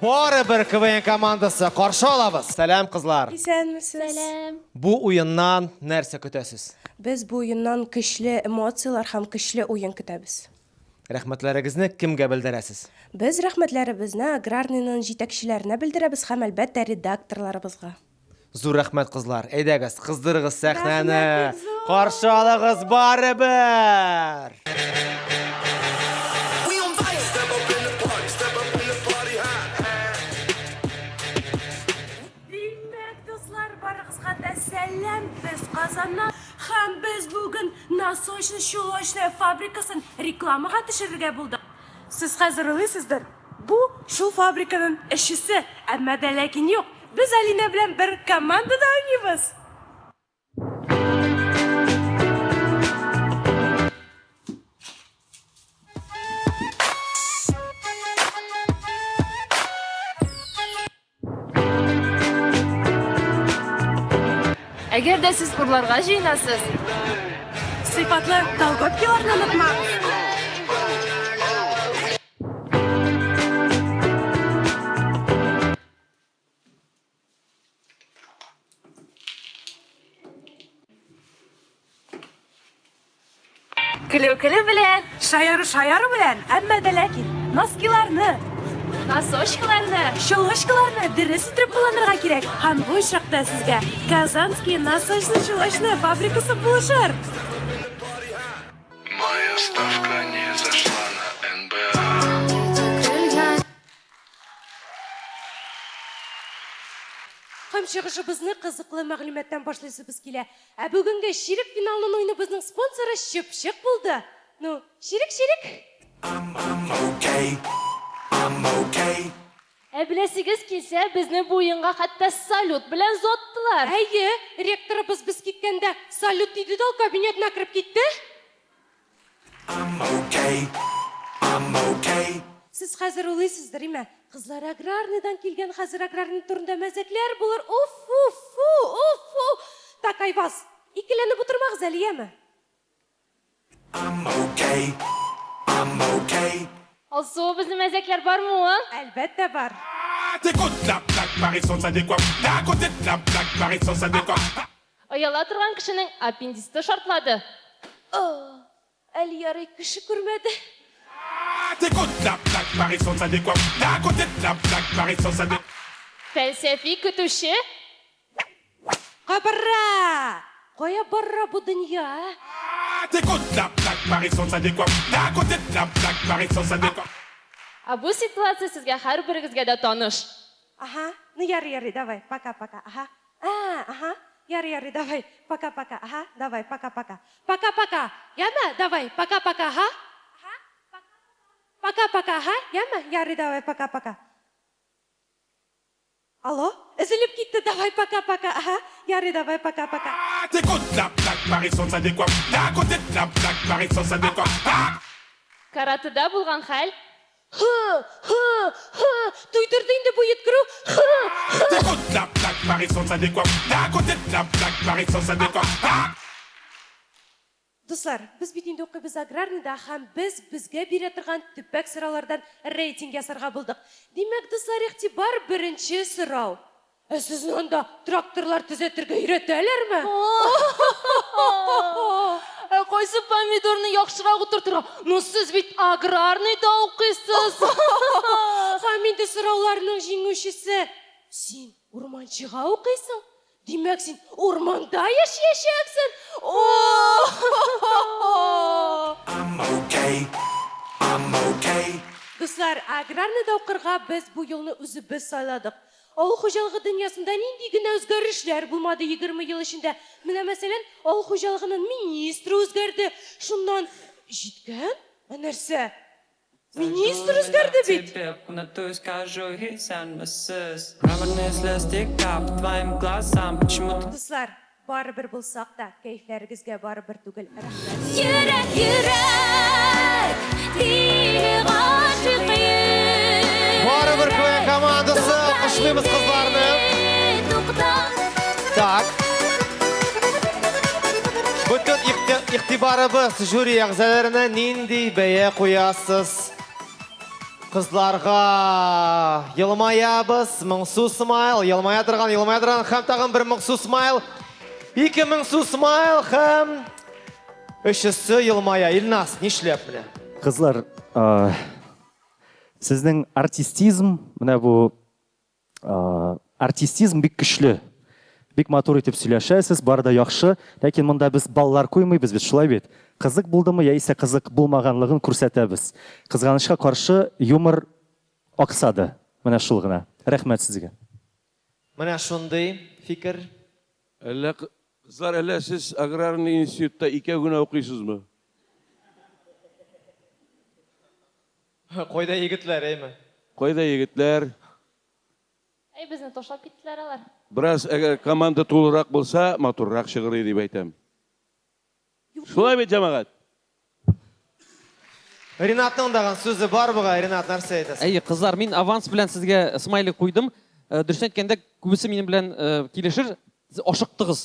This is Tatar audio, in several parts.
Барыбер КВН командасы каршы алабыз. Сәлам, кызлар. Исәнмесез. Сәлам. Бу уеннан нәрсә көтәсез? Без бу уеннан көчле эмоцияләр һәм көчле уен көтәбез. Рәхмәтләрегезне кемгә белдерәсез? Без рәхмәтләребезне Аграрныйның җитәкчеләренә белдерәбез һәм, әлбәттә, редакторларыбызга. Зур рәхмәт, кызлар. Әйдәгез, кыздырыгыз сәхнәне. Рәхмәт, бик зур. Каршы алыгыз барыбер. Димәк, дуслар, барыгызга да сәлам. Без Казаннан һәм без бүген носочно-чулочная фабрикасын рекламага төшерергә булдык. Сез хәзер уйлыйсыздыр, бу шул фабриканың эшчесе, әмма дә ләкин юк. Без Алинә белән бер командада уйныйбыз. Әгәр дә сез урларга җыенасыз, Сыйфатлы колготкиларны онытмагыз. Көлү көлү белән, Шаяру шаяру белән, әмма дә ләкин носкиларны, носочкаларны, чулочкаларны дөрес итеп кулланырга кирәк. Һәм бу очракта сезгә Казанский носочно-чулочная фабрикасы булышыр. Моя ставка не зашла на НБА. Һәм чыгышыбызны кызыклы мәгълүматтан башлыйсыбыз килә. Ә бүгенге чирек финалның уеныбызның спонсоры Чыпчык булды. Ну, чирек-чирек. Okay, I'm okay. Ә беләсегез килсә, безне бу уенга хәтта салют белән озаттылар. Әйе, ректорыбыз без киткәндә салют диде дә ул кабинетына кереп китте. I'm okay. I'm okay. Сез хәзер уйлыйсыздыр, име? Кызлар аграрныйдан килгән, хәзер аграрный турында мәзәкләр булыр. Уф, уф, фу, уф, фу. Так, Айваз, икеләнеп утырмагыз әле, яме? I'm okay. I'm okay. Алсу, безнең мәзәкләр бармы ул? Әлбәттә бар. Ояла торган кешенең аппендициты шартлады. Әле ярый кеше күрмәде. Фәлсәфи көтүче Кабара! Кая бара бу дөнья, ә? Ә бу ситуация сезгә һәрберегезгә дә таныш. Ага, ну ярый, ярый, давай, пока-пока, ага. А, ага, ярый, ярый, давай, пока-пока, ага, давай, пока-пока. Пока-пока, яме, давай, пока-пока, ага. Пока-пока, ага, яме, ярый, давай, пока-пока. Алло, өзелеп китте, давай, пока-пока, ага, ярый, давай, пока-пока. Каратеда булган хәл. Хы, хы, хы, туйдырды инде бу йөткерү. Хы, хы. Дуслар, без бит инде укыйбыз аграрныйда һәм без безгә бирә торган төбәк сораулардан рейтинг ясарга булдык. Димәк, дуслар, игътибар, беренче сорау. Ә сезне анда тракторлар төзәтергә өйрәтәләрме? Ә кайсы помидорны яхшырак утыртырга? Ну сез бит аграрныйда укыйсыз. Һәм инде сорауларның җиңүчесе. Син урманчыга укыйсың? Димәк, син урманда яшәячәксең? О! I'm okay. I'm okay. Дуслар, аграрныйда укырга без бу юлны үзебез сайладык. Авыл хуҗалыгы дөньясында нинди генә үзгәрешләр булмады 20 ел эчендә. Менә мәсәлән, авыл хуҗалыгының министры үзгәрде. Шуннан җиткән? Ә нәрсә? Министр үзгәрде бит. Тебе комнату скажу исәнмесез. Мраморные слезы кап твоим глазам. Почему ты Дуслар, барыбер булсак та, кәефләрегезгә барыбер түгел. Рәхмәт. Йөрәк, йөрәк, тик гашыйк Барыбер КВН командасы, алкышлыйбыз кызларны. Тукта. Так. Бөтен игътибарыбыз жюри әгъзаларына нинди бәя куясыз? Кызларга елмаябыз, моңсу смайл, елмая торган, елмая торган һәм тагын бер моңсу смайл. Ике моңсу смайл һәм өчесе елмая. Илназ, нишләп менә? Кызлар, сезнең артистизм, менә бу артистизм бик көчле. Бик матур итеп сөйләшәсез, бар да яхшы, ләкин монда без баллар куймыйбыз бит, шулай бит? Кызык булдымы яисә кызык булмаганлыгын күрсәтәбез. Кызганычка каршы, юмор аксады. Менә шул гына. Рәхмәт сезгә. Менә шундый фикер. Әллә, кызлар, әллә сез аграрный институтта икәү генә укыйсызмы? Кайда егетләр, әйме? Кайда егетләр? Әй, безне ташлап киттеләр алар. Бераз әгәр команда тулырак булса, матуррак чыгыр иде дип әйтәм. Шулай бит, җәмәгать? Ринатның дагын сүзе бар бугай. Ринат, нәрсә әйтәсең? Әйе, кызлар, мин аванс белән сезгә смайлик куйдым. Дөресен әйткәндә, күбесе минем белән килешер. Сез ашыктыгыз.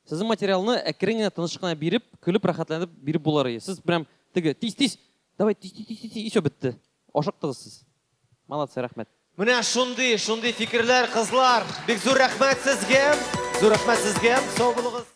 Сезнең материалны әкрен генә, тыныч кына биреп, көлеп, рәхәтләнеп биреп булыр иде. Сез прям теге тиз-тиз, давай тиз-тиз-тиз, и все бетте. Ашыктыгыз сез. Молодцы, рәхмәт. Менә шундый, шундый фикерләр, кызлар. Бик зур рәхмәт сезгә. Зур рәхмәт сезгә. Сау булыгыз.